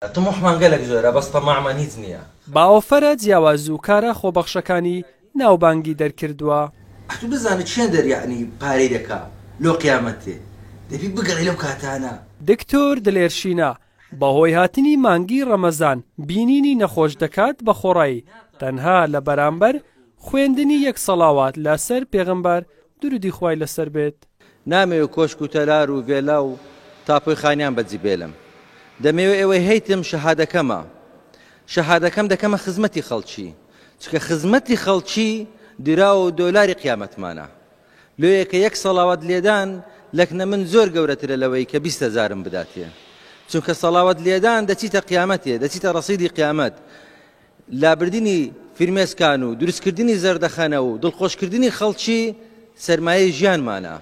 تموحمان گەلەک زۆرە بەس تەماعمان هیچ نیە. بە ئۆفەرە جیاواز و کارە خۆبەخشەکانی ناوبانگی دەرکردووە. ئەتوو بزانە چێندەر یەعنی پارەی دەکا لۆ قیامەتێ دەبی بگەڕێی لەو کاتانە. دکتۆر دلێر شینە بەهۆی هاتنی مانگی ڕەمەزان بینینی نەخۆش دەکات بە خۆڕایی تەنها لە بەرامبەر خوێندنی یەک سەڵاوات لە سەر پێغەمبەر درودی خوای لەسەر بێت. نامەوێ کۆشک و تەلار و ڤێلا و تاپۆی خانیان بەجی بێلم. دەمەوێ ئێوەی هەیتم شەهادەکەمە. شەهادەکەم دەکەمە خزمەتی خەڵکی. چونکە خزمەتی خەڵکی دراو و دۆلاری قیامەتمانە. لۆیە کە یەک سەڵاوات لێدان لەکنە من زۆر گەورەترە لەوەی کە 20 هەزارم بداتێ. چونکە سەڵاوات لێدان دەچیتە قیامەتێ، دەچیتە ڕەسیدی قیامەت. لابردنی فرمێسکان و دروستکردنی زەردەخەنە و دڵخۆشکردنی خەڵکی سەرمایەی ژیانمانە.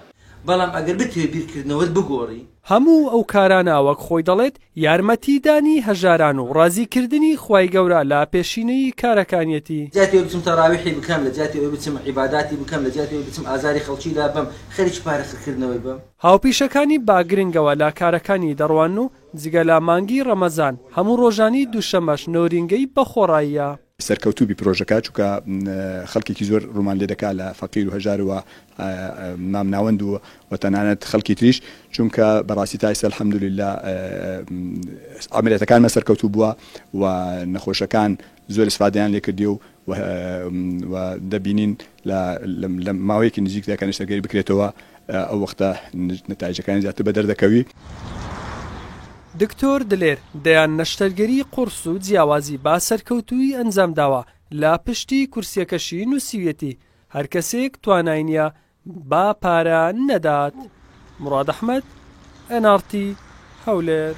بەڵام ئەگەر بتەوێ بیرکردنەوەت بگۆڕی. هەموو ئەو کارانە وەک خۆی دەڵێت یارمەتیدانی هەژاران و ڕازیکردنی خوای گەورە لە پێشینەی کارەکانیەتی. جیاتی ئەوەی بچم تەڕاویحی بکەم، لە جیاتی ئەوەی بچم عیباداتی بکەم، لە جیاتی ئەوەی بچم ئازاری خەڵکی لابەم، خەریکی پارە خڕکردنەوەی بم. هاوپیشەکانی بە گرنگەوە لە کارەکانی دەڕوانن و جگە لە مانگی ڕەمەزان هەموو ڕۆژانی دووشەمەش نۆرینگەی بەخۆڕاییە. سەرکەوتوو بی پرۆژەکە چونکە خەڵکێکی زۆر ڕوومان لێ دەکا لە فەقیر و هەژار و مامناوەند و و تەنانەت خەڵکی تریش چونکە بەڕاستی تا ئیستا الحمدللە عەمەلیاتەکانمان سەرکەوتوو بووە و نەخۆشەکان زۆر ئیسفادەیان لێ کردیە و و دەبینین لە لە ماوەیەکی نزیکدا کە نەشتەرگەری بکرێتەوە ئەو وەختە نەتایجەکانی زیاتر بەدەر دەکەوی. دکتۆر دلێر دەیان نەشتەرگەری قوڕس و جیاوازی با سەرکەوتوویی ئەنجامداوە، لە پشتی کورسیەکەشی نوسیویەتی هەرکەسێک توانای نیە با پارە نەدات. موڕاد ئەحمەد، ئێن ئاڕ تی، هەولێر.